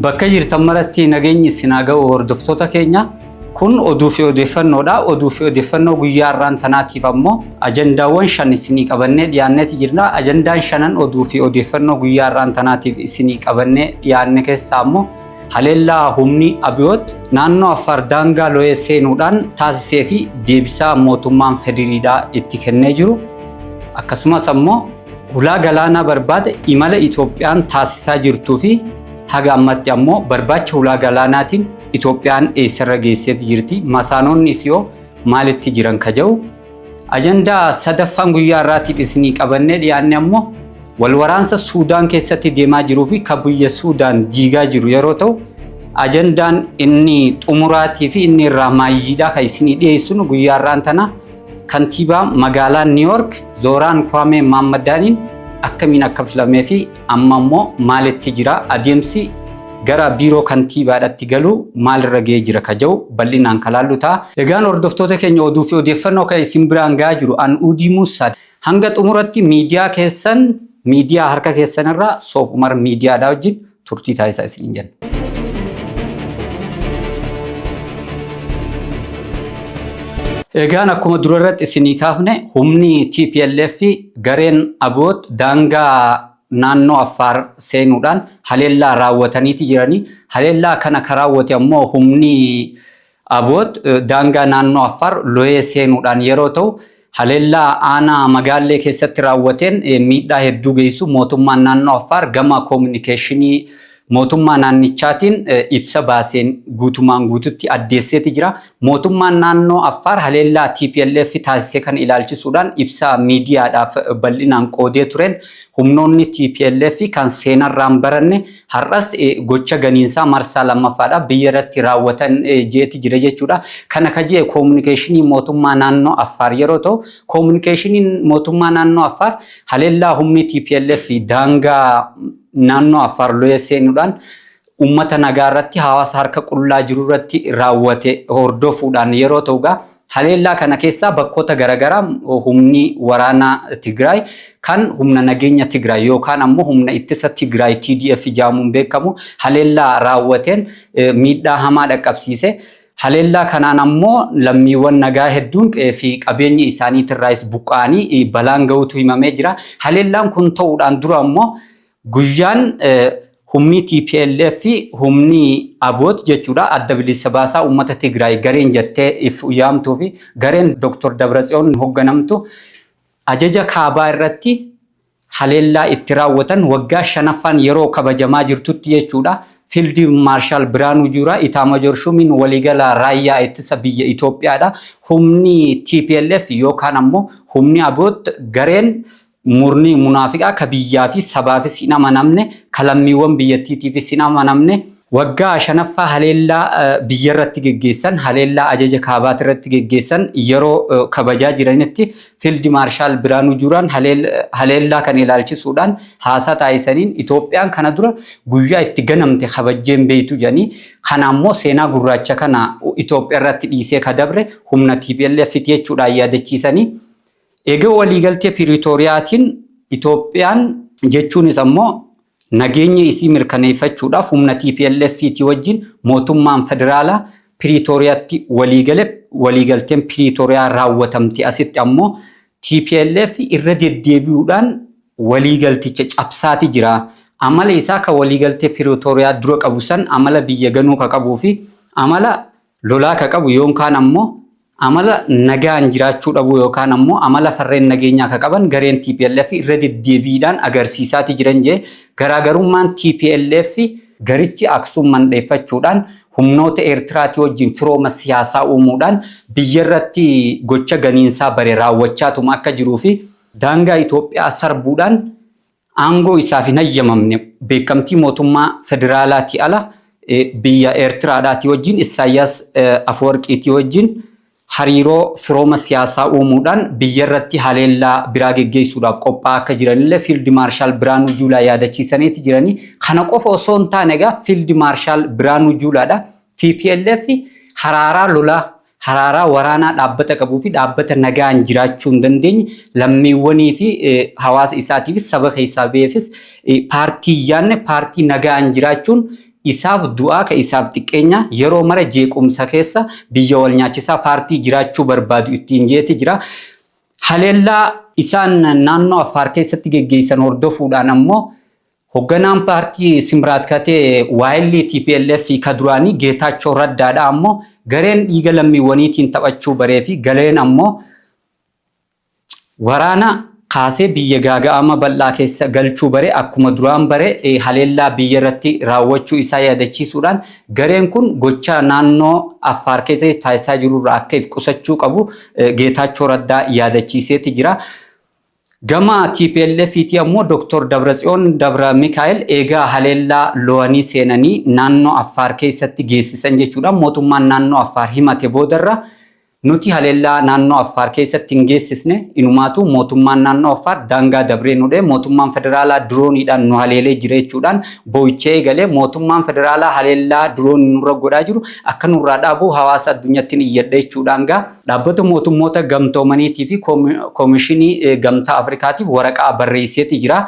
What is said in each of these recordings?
Bakka jirtan maratti nageenyi isin haa ga'u hordoftoota keenya. Kun oduu fi odeeffannoodha. Oduu fi odeeffannoo guyyaa har'aan tanaatiif ammoo ajandaawwan 5 isinii qabannee dhiyaanneeti jirra. Ajandaan shanan oduu fi odeeffannoo guyyaa har'aan tanaatiif isinii qabannee dhiyaanne keessaa ammoo haleellaa humni Abiyoot naannoo Affaar daangaa lo'ee seenuudhaan taasisee fi deebisaa mootummaan federiidhaa itti kennee jiru. Akkasumas ammoo hulaa galaanaa barbaada imala Itoophiyaan taasisaa jirtuu fi haga ammatti ammoo barbaacha hulaa galaanaatiin Itoophiyaan eessarra geesseeti jirti, masaanonni isiyoo maalitti jiran ka jedhu. Ajandaa sadaffaan guyyaa har'aatiif isinii qabannee dhiyaanne ammoo wal waraansa Suudaan keessatti deemaa jiruu fi ka biyya Suudaan diigaa jiru yeroo ta'u, ajandaan inni xumuraatii fi inni irraa maayyiidhaa kan isinii dhiyeessinu guyyaa har'aan tana kantiibaa magaalaa New York Zooraan Kwaamee Maammaddaaniin akkamiin akka filamee fi amma immoo maalitti jira, adeemsi gara biiroo kantiibaadhatti galuu maalirra ga'ee jira ka jedhu bal'inaan ka laallu ta'a. Egaan hordoftoota keenya, oduu fi odeeffannoo kan isin biraan ga'aa jiru an Uudii Muusaa. Hanga xumuratti miidiyaa keessan, miidiyaa harka keessan irraa Soof Umar miidiyaadhaa wajjin turtii taasisaa isiniin jenna. Egaan akkuma dura irratti isinii kaafne, humni TPLF fi gareen Abiyoot daangaa naannoo Affaar seenuudhaan haleellaa raawwataniiti jiranii. Haleellaa kana ka raawwate ammoo humni Abiyoot daangaa naannoo Affaar lo'ee seenuudhaan yeroo ta'u, haleellaa aanaa Magaallee keessatti raawwateen miidhaa hedduu geessu mootummaan naannoo Affaar gama koominikeeshinii mootummaa naannichaatiin ibsa baaseen guutumaan guututti addeesseeti jira. Mootummaan naannoo Affaar haleellaa TPLF taasise kana ilaalchisuudhaan ibsa miidiyaadhaaf bal'inaan qoodee tureen, humnoonni TPLF kan seenarraan baranne har'as gocha ganiinsaa marsaa lammaffaadhaaf biyya irratti raawwatan jeeti jira jechuudha. Kana ka jee koominikeeshinii mootummaa naannoo Affaar yeroo ta'u, koominikeeshiniin mootummaa naannoo Affaar haleellaa humni TPLF daangaa naannoo Affaar lo'ee seenuudhaan uummata nagaa irratti, hawaasa harka qullaa jiru irratti raawwate hordofuudhaan yeroo ta'u, gaa haleellaa kana keessaa bakkoota garaagaraa humni waraanaa Tigraay kan humna nageenya Tigraay yookaan ammoo humna ittisa Tigraay TDF jedhamuun beekamu haleellaa raawwateen miidhaa hamaa dhaqqabsiise. Haleellaa kanaan ammoo lammiiwwan nagaa hedduun qe'ee fi qabeenyi isaaniitirraayis buqqa'anii balaan gahuutu himamee jira. Haleellaan kun ta'uudhaan dura ammoo guyyaan humni TPLF fi humni Abiyoot jechuudha, adda bilisa baasaa uummata Tigraay gareen jettee if yaamtuu fi gareen Dr. Dabratsiyoon hoogganamtu ajaja kaabaa irratti haleellaa itti raawwatan waggaa shanaffaan yeroo kabajamaa jirtutti jechuudha. Field Marshal Biraanuu Juuraa Itaamajoor Shuumiin waliigala raayyaa ittisa biyya Itoophiyaadha. Humni TPLF yookaan ammoo humni Abiyoot, gareen murni munaafiqaa ka biyyaa fi sabaafis hin amanamne, ka lammiiwwan biyyattiitiifis hin amanamne, waggaa shanaffaa haleellaa biyya irratti geggeessan, haleellaa ajaja kaabaati irratti geggeessan yeroo kabajaa jiranitti, Field Marshal Biraanuu Juuraan haleellaa kana ilaalchisuudhaan haasaa taasisaniin, Itoophiyaan kana dura guyyaa itti ganamte kabajjee hin beektu jedhanii, kana ammoo seenaa gurraacha kana Itoophiyaa irratti dhiisee ka dabre humna TPLF jechuudhaan yaadachiisanii, egaa waliigaltee Piriitooriyaatiin Itoophiyaan jechuunis ammoo nageenya isii mirkaneeffachuudhaaf humna TPLF wajjin mootummaan federaalaa Piriitooriyaatti waliigale, waliigalteen Piriitooriyaa raawwatamte asitti ammoo TPLF irra deddeebi'uudhaan waliigalticha cabsaati jira. Amala isaa kan waliigaltee Piriitooriyaa dura qabu san, amala biyya ganuu ka qabuu fi amala lolaa ka qabu yookaan ammoo amala nagaan jiraachuu dhabuu yookaan ammoo amala farreen nageenyaa ka qaban gareen TPLF irra deddeebiidhaan agarsiisaati jiran jee. Garaagarummaan TPLF garichi Aksuum mandheeffachuudhaan humnoota Eertiraatii wajjin firooma siyaasaa uumuudhaan biyya irratti gocha ganiinsaa bare raawwachaatuma akka jiruu fi daangaa Itoophiyaa sarbuudhaan aangoo isaaf hin hayyamamne beekamtii mootummaa federaalaatii ala biyya Eertiraadhaatii wajjin, Isaayyaas Afwarqiitii wajjin hariiroo firooma siyaasaa uumuudhaan biyya irratti haleellaa biraa geggeessuudhaaf qophaa'aa akka jiranillee Field Marshal Biraanuu Juulaa yaadachiisaniiti jiranii. Kana qofa osoo hin taane, egaa Field Marshal Biraanuu Juulaadha. TPLF haraaraa lolaa, haraaraa waraanaa dhaabbata qabuu fi dhaabbata nagaan jiraachuu hin dandeenye, lammiiwwanii fi hawaasa isaatiifis saba keessaa ba'eefis paartii yaanne, paartii nagaan jiraachuun isaaf du'aa ka isaaf xiqqeenya yeroo mara jeequmsa keessa biyya wal nyaachisaa paartii jiraachuu barbaadu ittiin jeeti jira. Haleellaa isaan naannoo Affaar keessatti geggeessan hordofuudhaan ammoo hogganaan paartii Simraat Katee waayilli TPLF ka duraanii Geetaachoo Raddaadha ammoo gareen dhiiga lammiiwwaniitiin taphachuu baree fi gareen ammoo waraana kaasee biyya gaaga'ama bal'aa keessa galchuu bare akkuma duraan bare haleellaa biyya irratti raawwachuu isaa yaadachiisuudhaan gareen kun gochaa naannoo Affaar keessatti taasisaa jirurraa akka if qusachuu qabu Geetaachoo Raddaa yaadachiiseeti jira. Gama TPLF ti ammoo Dr. Dabratsiyoon Dabra Mikaa'el eegaa haleellaa lo'anii seenanii naannoo Affaar keessatti geessisan jechuudha. Mootummaan naannoo Affaar himate boodarra nuti haleellaa naannoo Affaar keessatti hin geessisne, inumaatu mootummaan naannoo Affaar daangaa dabree nu dhee mootummaan federaalaa dirooniidhaan nu haleelee jira jechuudhaan boo'icha eegalee mootummaan federaalaa haleellaa diroonii nurra godhaa jiru akka nurraa dhaabu hawaasa addunyaatti iyyadha jechuudhaan gaa dhaabbata mootummoota gamtoomaniitii fi koomishinii gamtaa Afrikaatiif waraqaa barreesseeti jira.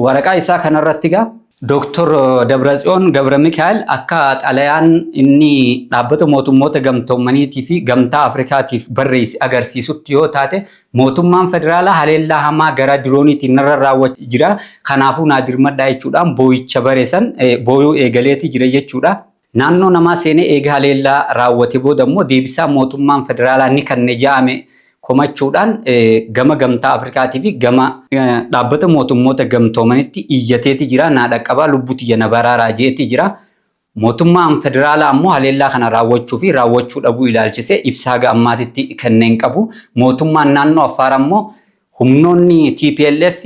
Waraqaa isaa kanarratti gaa Dooktor Dabratsiyoon Gabra Mikaa'el akka xalayaan inni dhaabbata mootummoota gamtoomaniitii fi gamtaa Afrikaatiif barreesse agarsiisutti yoo taate mootummaan federaalaa haleellaa hamaa gara dirooniitiin narra raawwachaa jira. Kanaafuu naa dirmadhaa jechuudhaan boo'icha bareessan booyuu eegaleeti jira jechuudha. Naannoo namaa seenee eega haleellaa raawwate booda immoo deebisaa mootummaan federaalaa ni kanne ja'ame komachuudhaan gama gamtaa Afrikaatii fi gama dhaabbata mootummoota gamtoomanitti iyyateeti jira. Naa dhaqqabaa lubbuu tiyya na baraaraa jeeti jira. Mootummaan federaalaa ammoo haleellaa kana raawwachuu fi raawwachuu dhabuu ilaalchisee ibsaa haga ammaatitti kenneen qabu. Mootummaan naannoo Affaar ammoo humnoonni TPLF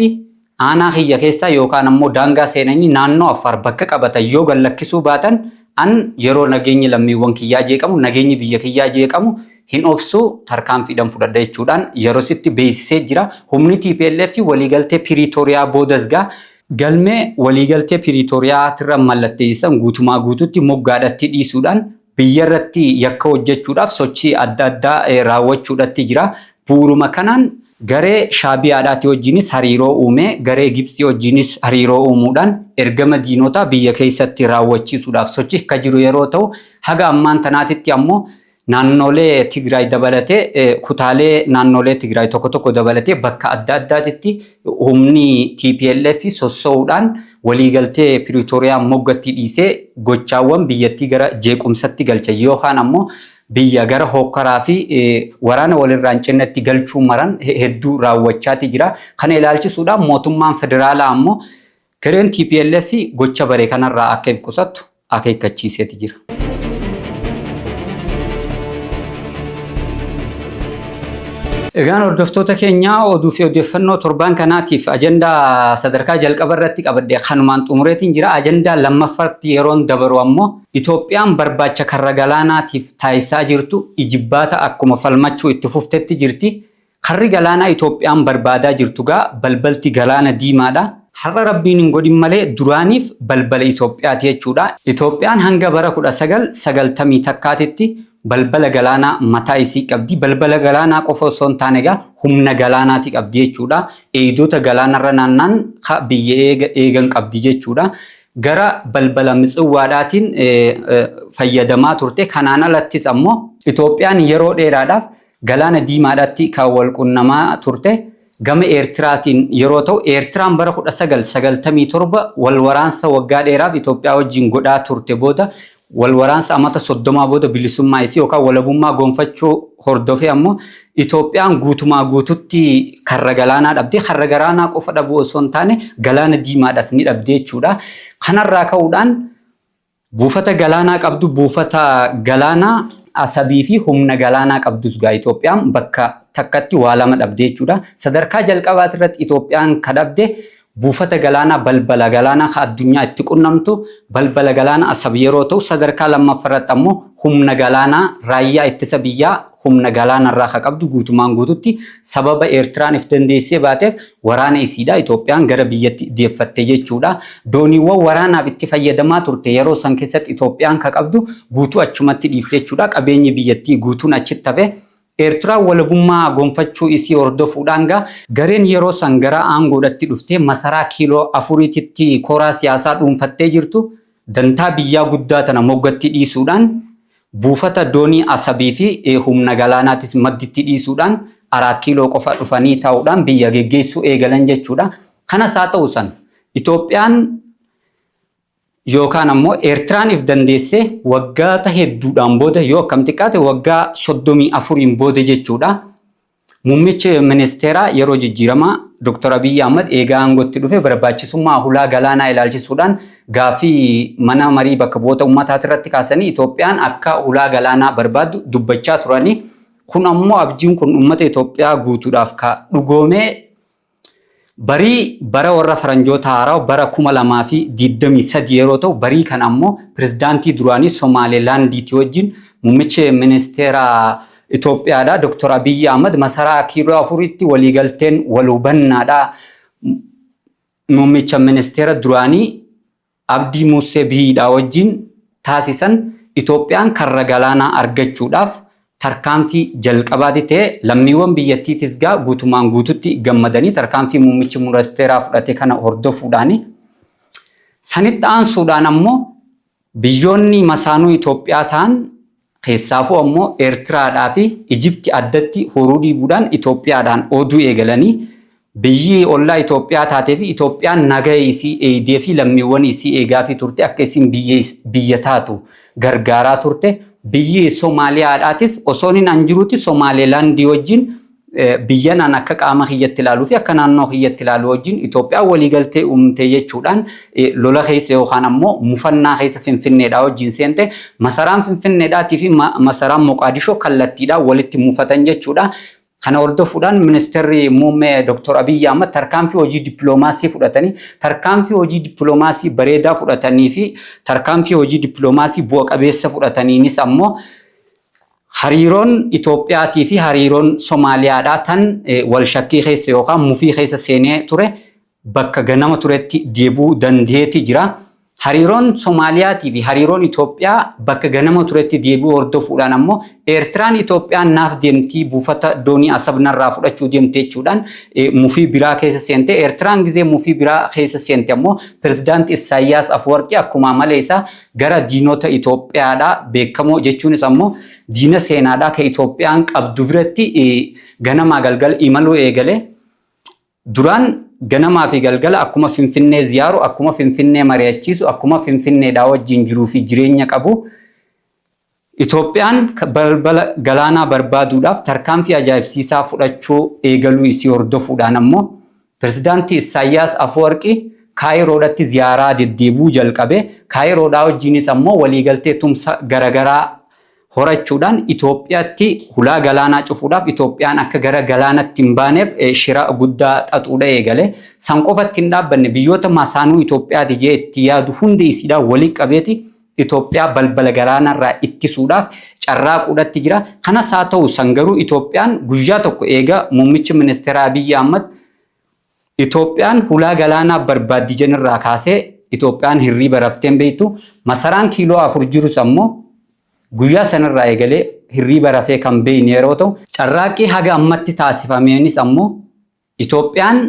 aanaa kiyya keessaa yookaan ammoo daangaa seenanii naannoo Affaar bakka qabatan yoo gad lakkisuu baatan an yeroo nageenyi lammiiwwan kiyyaa jeeqamu nageenyi biyya kiyyaa jeeqamu hin obsuu tarkaanfiidhaan fudhadha jechuudhaan yerositti beeksisee jira. Humni TPLF waliigaltee Piriitooriyaa boodas gaa galmee waliigaltee Piriitooriyaatirra mallatteessan guutumaa guututti moggaadhatti dhiisuudhaan biyya irratti yakka hojjechuudhaaf sochii adda addaa raawwachuudhatti jira. Bu'uuruma kanaan garee Shaabiyaadhaati wajjinis hariiroo uumee garee Gibsii wajjinis hariiroo uumuudhaan ergama diinotaa biyya keessatti raawwachiisuudhaaf sochii akka jiru yeroo ta'u haga ammaan tanaatitti ammoo naannolee Tigraay dabalatee kutaalee naannolee Tigraay tokko tokko dabalatee bakka adda addaatitti humni TPLF sossoo'uudhaan waliigaltee Piriitooriyaa moggatti dhiisee gochaawwan biyyattii gara jeequmsatti galcha yookaan ammoo biyya gara hokkaraa fi waraana walirraa hin cinnetti galchuu maran hedduu raawwachaati jira. Kana ilaalchisuudhaan mootummaan federaalaa ammoo gareen TPLF gocha bare kanarraa akka if qusattu akeekkachiiseeti jira. Egaan hordoftoota keenya oduu fi odeeffannoo torbaan kanaatiif ajandaa sadarkaa jalqaba irratti qabadhe kanumaan xumureetiin jira. Ajandaa lammaffaatti yeroon dabaru ammoo Itoophiyaan barbaacha karra galaanaatiif taasisaa jirtu ijibbaata akkuma falmachuu itti fuftetti jirti. Karri galaanaa Itoophiyaan barbaadaa jirtu gaa balbalti galaana diimaadha. Har'a rabbiin hin godhin malee duraaniif balbala Itoophiyaati jechuudha. Itoophiyaan hanga bara 1991tti balbala galaanaa mataa isii qabdi. Balbala galaanaa qofa osoo hin taane egaa humna galaanaati qabdi jechuudha. Eegdota galaanarra naannaan ka biyya eegan qabdi jechuudha. Gara balbala Mitsiwwaadhaatiin fayyadamaa turte. Kanaan alattis ammoo Itoophiyaan yeroo dheeraadhaaf galaana diimaadhaatti kan wal qunnamaa turte gama Eertiraatiin yeroo ta'u, Eertiraan bara 1997 wal waraansa waggaa dheeraaf Itoophiyaa wajjin godhaa turte booda wal waraansa amata 30 booda bilisummaa isii yookaan walabummaa gonfachuu hordofee ammoo Itoophiyaan guutumaa guututti karra galaanaa dhabde. Karra galaanaa qofa dhabuu osoo hin taane galaana diimaadhas ni dhabde jechuudha. Kanarraa ka'uudhaan buufata galaanaa qabdu buufata galaanaa Asabii fi humna galaanaa qabdus gaa Itoophiyaan bakka takkatti waa lama dhabde jechuudha. Sadarkaa jalqabaati irratti Itoophiyaan ka dhabde buufata galaanaa balbala galaanaa ka addunyaa itti qunnamtu balbala galaanaa Asab yeroo ta'u sadarkaa lammaffaa irratti ammoo humna galaanaa raayyaa ittisa biyyaa humna galaanarraa ka qabdu guutumaan guututti sababa Eertiraan if dandeessee baateef waraana isiidha Itoophiyaan gara biyyatti deeffatte jechuudha. Dooniiwwan waraanaaf itti fayyadamaa turte yeroo san keessatti Itoophiyaan ka qabdu guutuu achumatti dhiifte jechuudha. Qabeenyi biyyattii guutuun achitti hafe. Eertiraan walabummaa gonfachuu isii hordofuudhaan gaa gareen yeroo san gara aangoodhatti dhuftee masaraa kiiloo afuriititti koraa siyaasaa dhuunfattee jirtu Dantaa biyyaa guddaa tana moggatti dhiisuudhaan, buufata doonii Asabii fi humna galaanaatis madditti dhiisuudhaan, Araa Kiiloo qofa dhufanii taa'uudhaan biyya geggeessuu eegalan jechuudha. Kanas haa ta'u san, Itoophiyaan yookaan ammoo Eertiraan if dandeessee waggaata hedduudhaan booda, yoo akkam xiqqaate waggaa 34n booda jechuudha. Muummichi ministeeraa yeroo jijjiiramaa Dr. Abiyyi Ahmad eegaa aangootti dhufe barbaachisummaa hulaa galaanaa ilaalchisuudhaan gaaffii mana marii bakka bu'oota uummataati irratti kaasanii Itoophiyaan akka hulaa galaanaa barbaaddu dubbachaa turanii. Kun ammoo abjiin kun uummata Itoophiyaa guutuudhaaf ka dhugoomee barii bara warra faranjoota haaraa bara 2023 yeroo ta'u, barii kana ammoo pirezidaantii duraanii Somaalilaandiiti wajjin muummichi ministeera Itoophiyaadha Dr. Abiyyi Ahmad masaraa Kiiloo 4tti waliigalteen wal hubannaadha muummicha ministeera duraanii Abdii Muusee Bihiidhaa wajjin taasisan Itoophiyaan karra galaanaa argachuudhaaf tarkaanfii jalqabaati ta'e. Lammiiwwan biyyattiitis gaa guutumaan guututti gammadanii tarkaanfii muummichi ministeeraa fudhate kana hordofuudhaani. Sanitti aansuudhaan ammoo biyyoonni masaanuu Itoophiyaa ta'an, keessaafuu ammoo Eertiraadhaa fi Ijipti, addatti horuu dhiibuudhaan Itoophiyaadhaan ooduu eegalanii, biyyi ollaa Itoophiyaa taatee fi Itoophiyaan nagaya isii eegdee fi lammiiwwan isii eegaa fi turte, akka isin biyya taatu gargaaraa turte, biyyi Somaaliyaadhaatis osoo inni an jirutti Somaalilaandii wajjin, biyya naan akka qaama kiyyatti ilaaluu fi akka naannoo kiyyatti ilaalu wajjin Itoophiyaan waliigaltee uumte jechuudhaan lola keessa yookaan ammoo mufannaa keessa Finfinneedhaa wajjin seente. Masaraan Finfinneedhaatii fi masaraan Moqaadishoo kallattiidhaan walitti mufatan jechuudha. Kana hordofuudhaan ministeerri muummee Dr. Abiyyi Ahmad tarkaanfii hojii dippiloomaasii fudhatanii, tarkaanfii hojii dippiloomaasii bareedaa fudhatanii fi tarkaanfii hojii dippiloomaasii bu'a qabeessa fudhataniinis ammoo hariiroon Itoophiyaatii fi hariiroon Somaaliyaadhaa tan wal shakkii keessa yookaan mufii keessa seenee ture bakka ganama turetti deebi'uu danda'eeti jira. Hariiroon Somaaliyaatii fi hariiroon Itoophiyaa bakka ganama turetti deebi'uu hordofuudhaan ammoo Eertiraan Itoophiyaan naaf deemtii, buufata doonii Asab narraa fudhachuu deemte jechuudhaan mufii biraa keessa seente. Eertiraan gizee mufii biraa keessa seente ammoo pirezidaanti Isaayyaas Afwarqi akkuma amala isaa gara diinota Itoophiyaadhaa beekamoo, jechuunis ammoo diina seenaadhaa ka Itoophiyaan qabdu biratti ganamaa galgala imaluu eegale. Duraan ganamaa fi galgala akkuma Finfinnee ziyaaru, akkuma Finfinnee mari'achiisu, akkuma Finfinneedhaa wajjin jiruu fi jireenya qabu, Itoophiyaan balbala galaanaa barbaaduudhaaf tarkaanfii ajaa'ibsiisaa fudhachuu eegaluu isii hordofuudhaan ammoo pirezidaantii Isaayyaas Afwarqi Kaayiroodhatti ziyaaraa deddeebi'uu jalqabe. Kaayiroodhaa wajjinis ammoo waliigaltee tumsa garagaraa horachuudhaan Itoophiyaatti hulaa galaanaa cufuudhaaf, Itoophiyaan akka gara galaanatti hin baaneef shira guddaa xaxuudha eegale. San qofatti hin dhaabbanne, biyyoota masaanuu Itoophiyaati jee itti yaadu hundi isiidhaan walitti qabeeti Itoophiyaa balbala galaanarraa ittisuudhaaf carraaquudhatti jira. Kanas haa ta'u san garuu Itoophiyaan guyyaa tokko eega muummichi ministeeraa Abiyyi Ahmad Itoophiyaan hulaa galaanaa barbaaddi jenirraa kaasee Itoophiyaan hirriiba rafteen beektu. Masaraan Kiiloo 4 jirus ammoo guyyaa sanarraa eegalee hirriiba rafee kan beekne yeroo ta'u, carraaqqii haga ammatti taasifameenis ammoo Itoophiyaan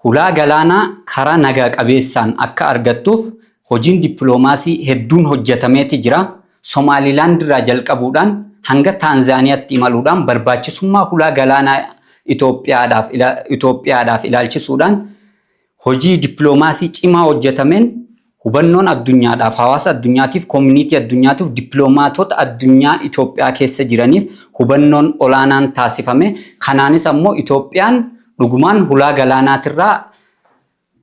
hulaa galaanaa karaa nagaa qabeessaan akka argattuuf hojiin dippiloomaasii hedduun hojjetameeti jira. Somaalilaand irraa jalqabuudhaan hanga Taanzaaniyaatti imaluudhaan barbaachisummaa hulaa galaanaa Itoophiyaadhaaf ilaalchisuudhaan hojii dippiloomaasii cimaa hojjetameen hubannoon addunyaadhaaf, hawaasa addunyaatiif, koominiitii addunyaatiif, dippiloomaatota addunyaa Itoophiyaa keessa jiraniif hubannoon olaanaan taasifame. Kanaanis ammoo Itoophiyaan dhugumaan hulaa galaanaatirraa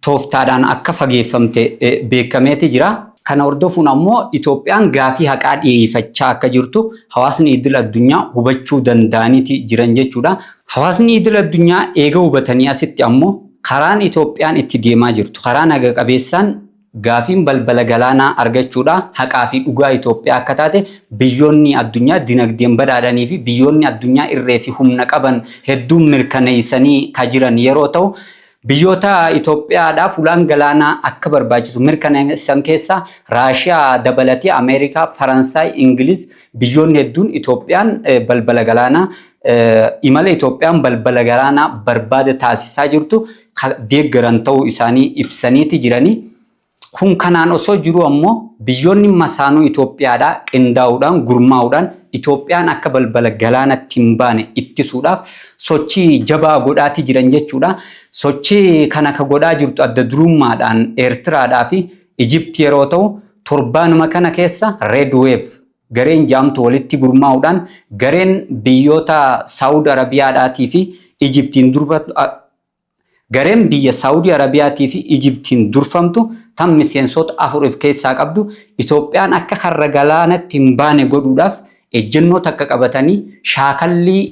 tooftaadhaan akka fageeffamte beekameeti jira. Kana hordofuun ammoo Itoophiyaan gaafii haqaa dhiyeeffachaa akka jirtu hawaasni idil addunyaa hubachuu danda'aniiti jiran jechuudha. Hawaasni idil addunyaa eega hubatanii asitti ammoo karaan Itoophiyaan itti deemaa jirtu karaa naga qabeessaan gaafiin balbala galaanaa argachuudha haqaa fi dhugaa Itoophiyaa akka taate biyyoonni addunyaa dinagdeen badhaadhanii fi biyyoonni addunyaa irree fi humna qaban hedduun mirkaneessanii ka jiran yeroo ta'u, biyyoota Itoophiyaadhaaf hulaan galaanaa akka barbaachisu mirkaneessan keessaa Raashiyaa dabalatee Ameerikaa, Faransaay, Ingiliz, biyyoonni hedduun Itoophiyaan balbala galaanaa, imala Itoophiyaan balbala galaanaa barbaada taasisaa jirtu deeggaran ta'uu isaanii ibsaniiti jiranii. Kun kanaan osoo jiruu ammoo biyyoonni masaanuu Itoophiyaadhaa qindaa'uudhaan gurmaa'uudhaan Itoophiyaan akka balbala galaanatti hin baane ittisuudhaaf sochii jabaa godhaati jiran jechuudha. Sochii kana ka godhaa jirtu adda durummaadhaan Eertiraadhaa fi Ijipti yeroo ta'u, torbaanuma kana keessa Red Wave gareen ja'amtu walitti gurmaa'uudhaan gareen biyyoota Saawud Arabiyaadhaatii fi Ijiptiin durba Gareen biyya Saawudii Arabiyaatii fi Ijiptiin durfamtu tan miseensoota 4 if keessaa qabdu Itoophiyaan akka karra galaanatti hin baane godhuudhaaf ejjennoo takka qabatanii shaakallii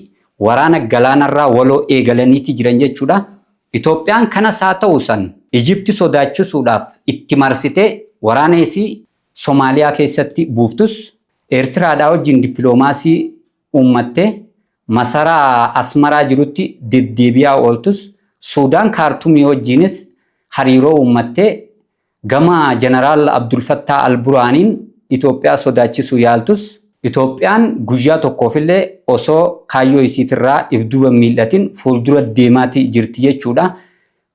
waraana galaanarraa waloo eegalaniiti jiran jechuudha. Itoophiyaan kanas haa ta'u san Ijipti sodaachisuudhaaf itti marsitee waraana isii Somaaliyaa keessatti buuftus, Eertiraadhaa wajjin dippiloomaasii uummattee masaraa Asmaraa jirutti deddeebi'aa ooltus, Suudaan Kaartumii wajjiinis hariiroo uummattee gama Janaraal Abdulfattaa Alburaaniin Itoophiyaa sodaachisuu yaaltus, Itoophiyaan guyyaa tokkoofillee osoo kaayyoo isiitirraa if duuba hin miil'atin fuuldura deemaati jirti jechuudha.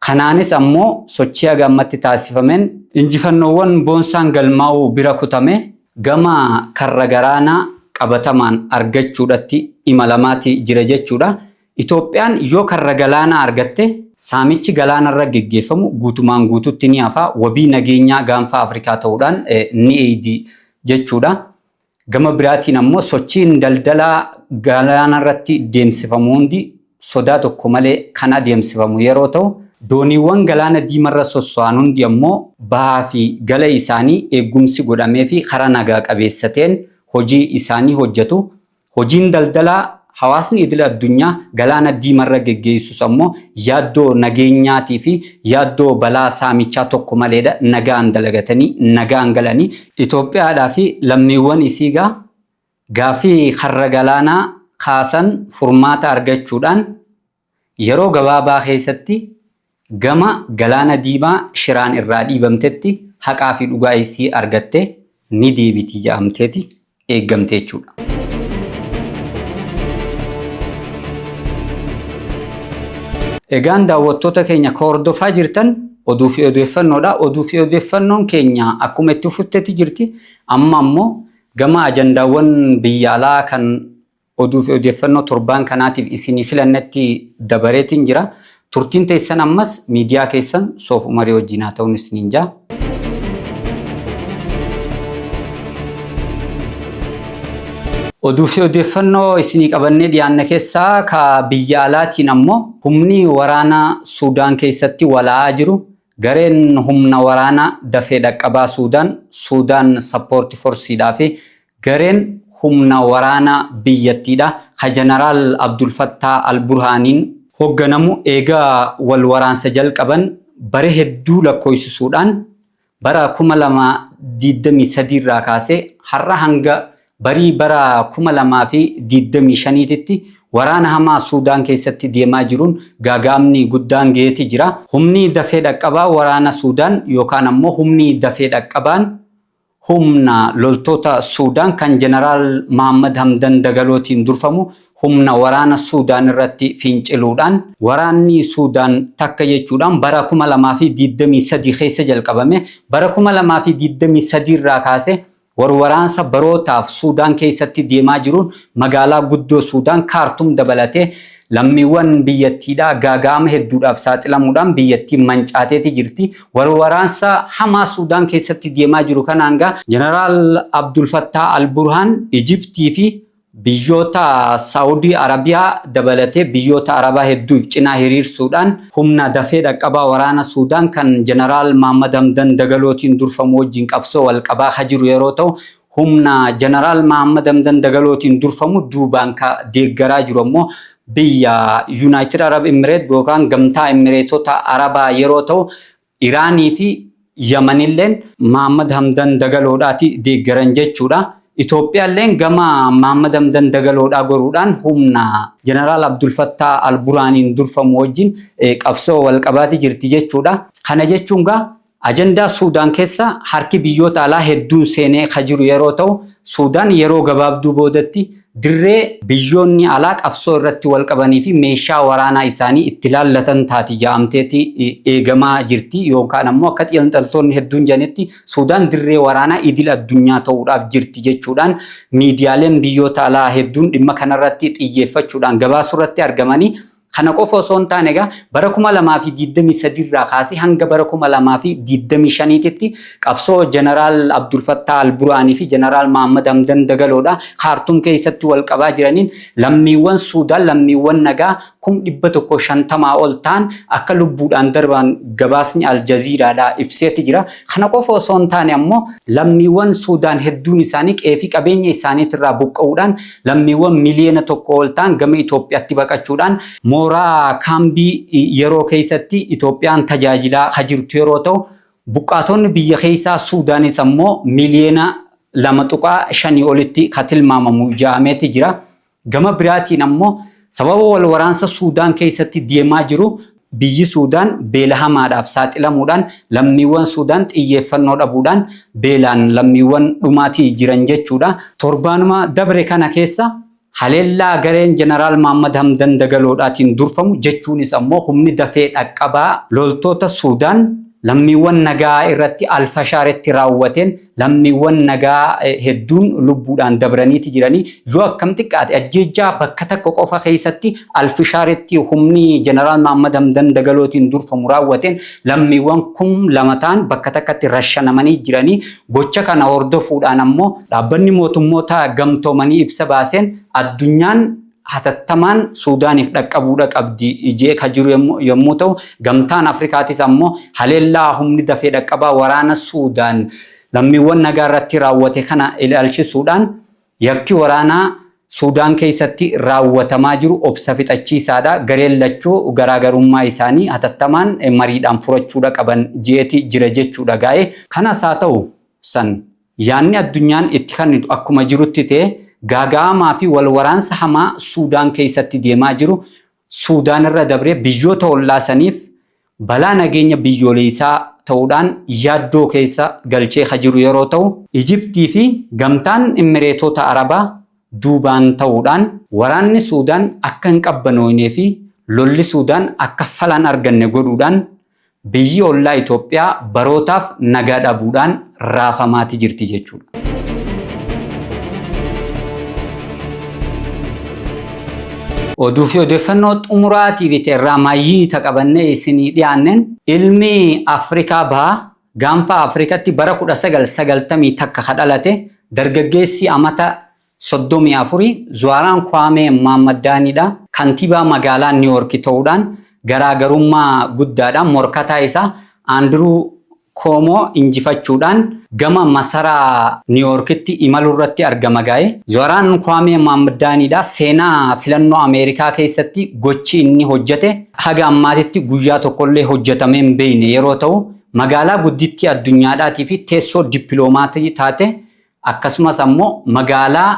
Kanaanis ammoo sochii haga ammatti taasifameen injifannoowwan boonsaan galmaa'uu bira kutame gama karra garaanaa qabatamaan argachuudhatti imalamaati jira jechuudha. Itoophiyaan yoo karra galaanaa argatte saamichi galaanarra geggeeffamu guutumaan guututti ni hafa, wabii nageenyaa gaanfa Afrikaa ta'uudhaan ni eeydi jechuudha. Gama biraatiin ammoo sochiin daldalaa galaanarratti deemsifamu hundi sodaa tokko malee kan adeemsifamu yeroo ta'u, dooniiwwan galaana diimarra sosso'an hundi ammoo bahaa fi gala isaanii eegumsi godhameefii karaa nagaa qabeessa ta'een hojii isaanii hojjetu. Hojiin daldalaa hawaasni idila addunyaa galaana diimarra geggeessus ammoo yaaddoo nageenyaatii fi yaaddoo balaa saamichaa tokko maleedha nagaan dalagatanii nagaan galanii. Itoophiyaadhaa fi lammiiwwan isii gaa gaaffii karra galaanaa kaasan furmaata argachuudhaan yeroo gabaabaa keessatti gama Galaana Diimaa shiraan irraa dhiibamtetti haqaa fi dhugaa isii argattee ni deebiti ja'amteeti eeggamte jechuudha. Egaan daawwattoota keenya ka hordofaa jirtan oduu fi odeeffannoodha. Oduu fi odeeffannoon keenya akkuma itti fuftetti jirti. Amma ammoo gama ajandaawwan biyya alaa kan Oduu fi odeeffannoo torbaan kanaatiif isinii filannetti dabareetiin jira. Turtiin teessan ammas miidiyaa keessan Soof Umarii wajjin haa ta'uun isiniin jaa. Oduu fi odeeffannoo isinii qabannee dhiyaanne keessaa ka biyya alaatiin ammoo humni waraana Suudaan keessatti walaa'aa jiru gareen humna waraana dafee dhaqqabaa Suudaan, Suudaan Sappoorti Forsiidhaa fi Gareen humna waraana biyyattiidha ka Janaraal Abdul Fattaa Al Burhaaniin hogganamu eega wal waraansa jalqaban bare hedduu lakkooysisuudhaan bara 2023 irraa kaasee har'a hanga barii bara 2025titti waraana hamaa Suudaan keessatti deemaa jiruun gaaga'amni guddaan gaheeti jira. Humni dafee dhaqqabaa waraana Suudaan yookaan ammoo humni dafee dhaqqabaan Humna loltoota Suudaan kan Jeneraal Mahaammad Hamdan Dagalootiin durfamu humna waraana Suudaan irratti finciluudhaan waraanni Suudaan takka jechuudhaan bara 2023 keessa jalqabame. Bara 2023 irraa kaasee warwaraansa barootaaf Suudaan keessatti deemaa jiruun magaalaa guddoo Suudaan Kaartum dabalatee lammiiwwan biyyattiidhaa gaaga'ama hedduudhaaf saaxilamuudhaan biyyattiin mancaateeti jirti. Wal waraansa hamaa Suudaan keessatti deemaa jiru kanaan gaa Jeneraal Abdul Fattah Al-Burhaan Ijiptii fi biyyoota Saawudii Arabiyaa dabalatee biyyoota Arabaa hedduu if cinaa hiriirsuudhaan humna dafee dhaqqabaa waraana Suudaan kan Jeneraal Mahaammad Hamdan Dagalootiin durfamu wajjin qabsoo wal qabaa ka jiru yeroo ta'u humna Jeneraal Mahaammad Hamdan Dagalootiin durfamu duubaan ka deeggaraa jiru ammoo biyya Yunaayitid Arab Imireet yookaan Gamtaa Imireetota Arabaa yeroo ta'u Iraanii fi Yamanilleen Mahaammad Hamdan Dagaloodhaati deeggaran jechuudha. Itoophiyaalleen gama Mahaammad Hamdan Dagaloodhaa goruudhaan humna Jeneraal Abdulfattaa Alburaaniin durfamu wajjin qabsoo wal qabaati jirti jechuudha. Kana jechuun gaa Ajandaa Suudaan keessa harki biyyoota alaa hedduun seenee ka jiru yeroo ta'u, Suudaan yeroo gabaabduu boodatti dirree biyyoonni alaa qabsoo irratti wal qabanii fi meeshaa waraanaa isaanii itti laallatan taati ja'amteeti eegamaa jirti, yookaan ammoo akka xiinxaltoonni hedduun jedhanitti Suudaan dirree waraanaa idil addunyaa ta'uudhaaf jirti jechuudhaan miidiyaaleen biyyoota alaa hedduun dhimma kanarratti xiyyeeffachuudhaan gabaasuu irratti argamanii. Kana qofa osoo hin taane egaa bara 2023 irraa kaasee hanga bara 2025tti qabsoo Jeneraal Abdul Fattah Al-Buraanii fi Jeneraal Mahammad Hamdan Dagaloodha Kaartuum keessatti wal qabaa jiraniin lammiiwwan Suudaan, lammiiwwan nagaa 150,000 ol ta'an akka lubbuudhaan darban gabaasni Al Jazeeraadha ibseeti jira. Kana qofa osoo hin taane ammoo lammiiwwan Suudaan hedduun isaanii qe'ee fi qabeenya isaaniitirraa buqqa'uudhaan lammiiwwan 1 miliyoona ol ta'an gama Itoophiyaatti baqachuudhaan mooraa kaambii yeroo keessatti Itoophiyaan tajaajilaa ka jirtu yeroo ta'u, buqqaatonni biyya keessaa Suudaanis ammoo 2.5 miliyoona olitti ka tilmaamamu ja'ameeti jira. Gama biraatiin ammoo sababa wal waraansa Suudaan keessatti deemaa jiru biyyi Suudaan beela hamaadhaaf saaxilamuudhaan lammiiwwan Suudaan xiyyeeffannoo dhabuudhaan beelaan lammiiwwan dhumaatii jiran jechuudha. Torbaanuma dabre kana keessa haleellaa gareen Jeneraal Mahammad Hamdan Dagaloodhaatiin durfamu, jechuunis ammoo humni dafee dhaqqabaa loltoota Suudaan, lammiiwwan nagaa irratti Alfashaaritti raawwateen lammiiwwan nagaa hedduun lubbuudhaan dabraniiti jiranii. Yoo akkam xiqqaate ajjeejjaa bakka takka qofa keessatti Alfashaaritti humni Jeneraal Mahammad Hamdan Dagalootiin durfamu raawwateen lammiiwwan 2,000 ta'an bakka takkatti rashanamanii jiranii. Gocha kana hordofuudhaan ammoo dhaabbanni mootummoota gamtoomanii ibsa baaseen addunyaan hatattamaan Suudaaniif dhaqqabuudha qabdi ijee ka jiru yommuu ta'u, gamtaan Afrikaatis ammoo haleellaa humni dafee dhaqqabaa waraana Suudaan lammiiwwan nagaa irratti raawwate kana ilaalchisuudhaan yakki waraanaa Suudaan keessatti raawwatamaa jiru obsa fixachiisaadha. Gareen lachuu garaagarummaa isaanii hatattamaan mariidhaan furachuudha qaban jeeti jira jechuudha gaa'e. Kanas haa ta'u san yaanni addunyaan itti kennitu akkuma jirutti ta'e, gaaga'amaa fi wal waraansa hamaa Suudaan keessatti deemaa jiru Suudaan irra dabree biyyoota ollaa saniif balaa nageenya biyyoolessaa ta'uudhaan yaaddoo keessa galchee ka jiru yeroo ta'u, Ijiptii fi gamtaan Imireetota Arabaa duubaan ta'uudhaan waraanni Suudaan akka hin qabbanooynee fi lolli Suudaan akka falan arganne godhuudhaan biyyi ollaa Itoophiyaa barootaaf nagaa dhabuudhaan raafamaati jirti jechuudha. Oduu fi odeeffannoo xumuraatiif irraa maayyii taqabannee isinii dhiyaanneen, ilmi Afrikaa Bahaa gaanfa Afrikatti bara 1991 ka dhalate dargaggeessi amata 34 Zuwaaraan Kwaamee Maammaddaanidha. Kantiibaa magaalaa Niiwoorki ta'uudhaan garaagarummaa guddaadhaan morkataa isaa Aandiruu Koomoo injifachuudhaan gama masaraa Niiwoorkitti imaluu irratti argama gaa'e. Zuwaaraan Kwaamee Maammaddaanidha. Seenaa filannoo Ameerikaa keessatti gochi inni hojjete haga ammaatitti guyyaa tokkollee hojjetamee hin beekne yeroo ta'u, magaalaa guddittii addunyaadhaatii fi teessoo dippiloomatii taate, akkasumas ammoo magaalaa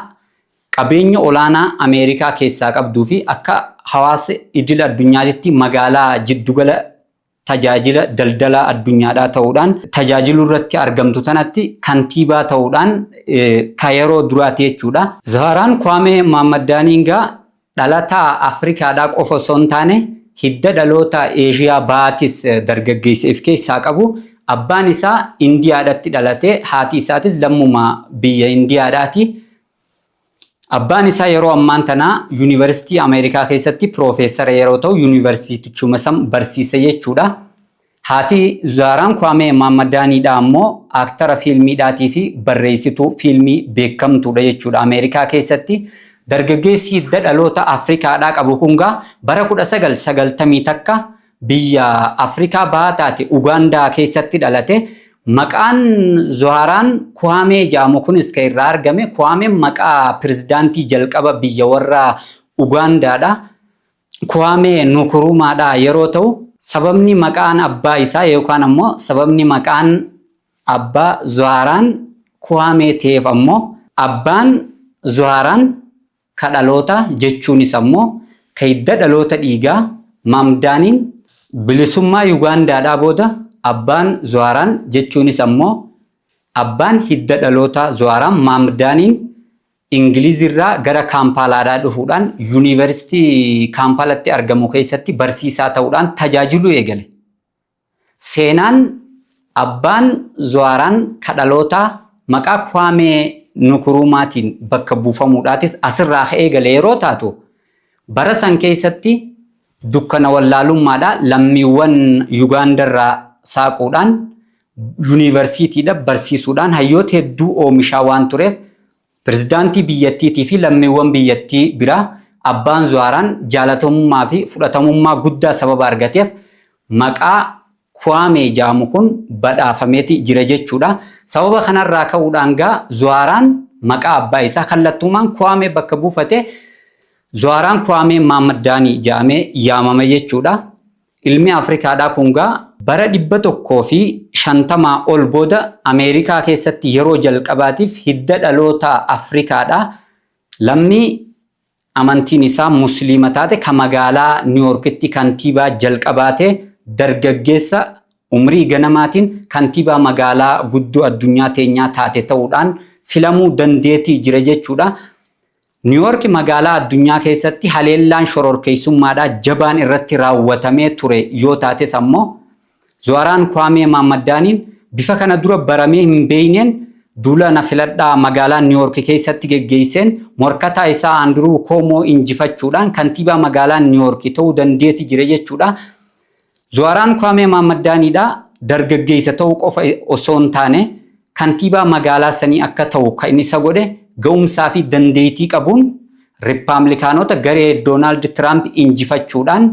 qabeenya olaanaa Ameerikaa keessaa qabduu fi akka hawaasa idil addunyaatitti magaalaa jiddugala tajaajila daldala addunyaadhaa ta'uudhaan tajaajiluu irratti argamtu tanatti kantiibaa ta'uudhaan ka yeroo duraati jechuudha. Zaharaan Kwaamee Maammaddaaniin gaa dhalataa Afrikaadhaa qofa osoo hin taane hidda dhaloota Eeshiyaa Bahaatis dargaggeessa if keessaa qabu. Abbaan isaa Indiyaadhatti dhalate, haati isaatis lammuma biyya Indiyaadhaati. Abbaan isaa yeroo ammaan tanaa Yuunivarsiitii Ameerikaa keessatti piroofeesara yeroo ta'u, yuunivarsiitichuma san barsiisa jechuudha. Haati Zaaraan Kwaamee Maammaddaaniidha ammoo aaktara fiilmiidhaatii fi barreessituu fiilmii beekamtuudha jechuudha Ameerikaa keessatti. Dargaggeessi hidda dhaloota Afrikaadhaa qabu kun gaa bara 1991 biyya Afrikaa Bahaa taate Ugaandaa keessatti dhalate. Maqaan Zoharaan Kwaamee jedhamu kunis kan irraa argame, Kwaameen maqaa pirezidaantii jalqaba biyya warra Ugaandaadha. Kwaamee Nukurumaadha yeroo ta'u, sababni maqaan abbaa isaa yookaan ammoo sababni maqaan abbaa Zoharaan Kwaamee ta'eef ammoo abbaan Zoharaan ka dhaloota, jechuunis ammoo ka hidda dhaloota dhiigaa Maamdaaniin, bilisummaa Yugaandaadhaa booda Abbaan Zuwaaraan jechuunis ammoo abbaan hidda dhalootaa Zuwaaraan Maamdaaniin Ingilizirraa gara Kaampaalaadhaa dhufuudhaan yuunivarsiitii Kaampaalatti argamu keessatti barsiisaa ta'uudhaan tajaajiluu eegale. Seenaan abbaan Zuwaaraan kadhalootaa maqaa Kwaamee Nukuruumaatiin bakka buufamuudhaatis asirraa ka'ee eegale yeroo taatu, bara san keessatti dukkana wallaalummaadhaa lammiiwwan Yugaandarraa saaquudhaan yuunivarsiitiidha barsiisuudhaan hayyoota hedduu oomishaa waan tureef, pirezidaantii biyyattiitii fi lammiiwwan biyyattii biraa abbaan Zuwaaraan jaalatamummaa fi fudhatamummaa guddaa sababa argateef maqaa Kwaamee jedhamu kun badhaafameeti jira jechuudha. Sababa kanarraa ka'uudhaan gaa Zuwaaraan maqaa abbaa isaa kallattumaan Kwaamee bakka buufate Zuwaaraan Kwaamee Maammaddaanii jedhamee yaamama jechuudha. Ilmi Afrikaadhaa kun gaa bara 150 ol booda Ameerikaa keessatti yeroo jalqabaatiif hidda dhaloota Afrikaadhaa lammii amantiin isaa Musliima taate ka magaalaa Niiwoorkitti kantiibaa jalqabaate, dargaggeessa umrii ganamaatiin kantiibaa magaalaa guddoo addunyaa teenyaa taate ta'uudhaan filamuu dandeetii jira jechuudha. Niiwoorki magaalaa addunyaa keessatti haleellaan shororkeessummaadhaa jabaan irratti raawwatamee ture yoo taates ammoo, Zuwaaraan Kwaamee Maammaddaaniin bifa kana dura baramee hin beekneen duula na filadhaa magaalaa Niiwoork keessatti geggeesseen morkataa isaa Andiruu Koomoo injifachuudhaan kantiibaa magaalaa Niiwoork ta'uu dandeeti jira jechuudha. Zuwaaraan Kwaamee Maammaddaaniidha dargaggeessa ta'uu qofa osoo hin taane kantiibaa magaalaa sanii akka ta'u kan isa godhe ga'umsaa fi dandeettii qabuun Riippaabilikaanota garee Doonaald Tiraamp injifachuudhaan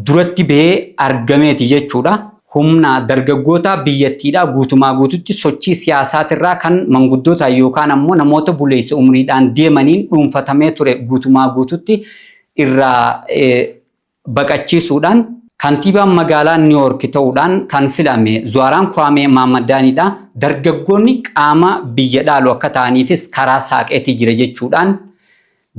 duratti bahee argameeti jechuudha. Humna dargaggoota biyyattiidhaa guutumaa guututti sochii siyaasaatirraa kan manguddoota yookaan ammoo namoota buleessa umriidhaan deemaniin dhuunfatamee ture guutumaa guututti irraa baqachiisuudhaan kantiibaan magaalaa Niiwoork ta'uudhaan kan filame Zuwaaraan Kwaamee Maammaddaaniidha. Dargaggoonni qaama biyya dhaalu akka ta'aniifis karaa saaqeetii jira jechuudhaan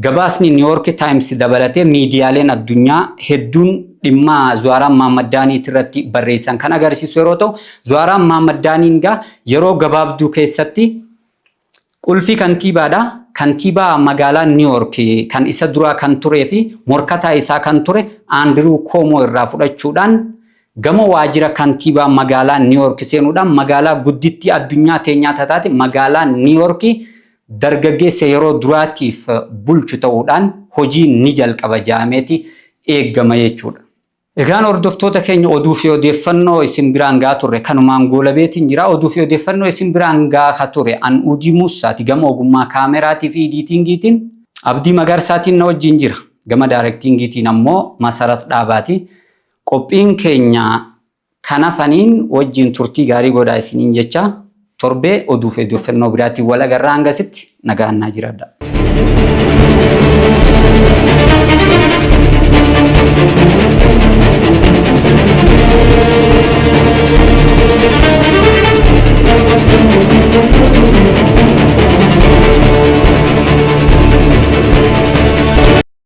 gabaasni Niiwoork Taayims dabalatee miidiyaaleen addunyaa hedduun dhimma Zuwaaraan Maammaddaaniit irratti barreessan kan agarsiisu yeroo ta'u, Zuwaaraan Maammaddaaniin gaa yeroo gabaabduu keessatti qulfii kantiibaadha. Kantiibaa magaalaa Niiwoork kan isa duraa kan turee fi morkataa isaa kan ture Aandiruu Koomoo irraa fudhachuudhaan gama waajjira kantiibaa magaalaa Niiwoork seenuudhaan magaalaa guddittii addunyaa teenyaa taate magaalaa Niiwoork dargaggeessa yeroo duraatiif bulchu ta'uudhaan hojii ni jalqaba jedhameeti eeggama jechuudha. Egaan hordoftoota keenya, oduu fi odeeffannoo isin biraan gaa turre kanumaan goolabeetiin jira. Oduu fi odeeffannoo isin biraan gaa ture an Udii Muusaati, gama ogummaa kaameraatii fi editingiitiin Abdii Magarsaatiin na wajjin jira. Gama directingiitiin ammoo Masarat Dhaabaati. Qophiin keenya kanafaniin wajjin turtii gaarii godhaa isiniin jecha, torbee oduu fi odeeffannoo biraatiin wal agarraa, hangasitti nagaan naa jiraadha.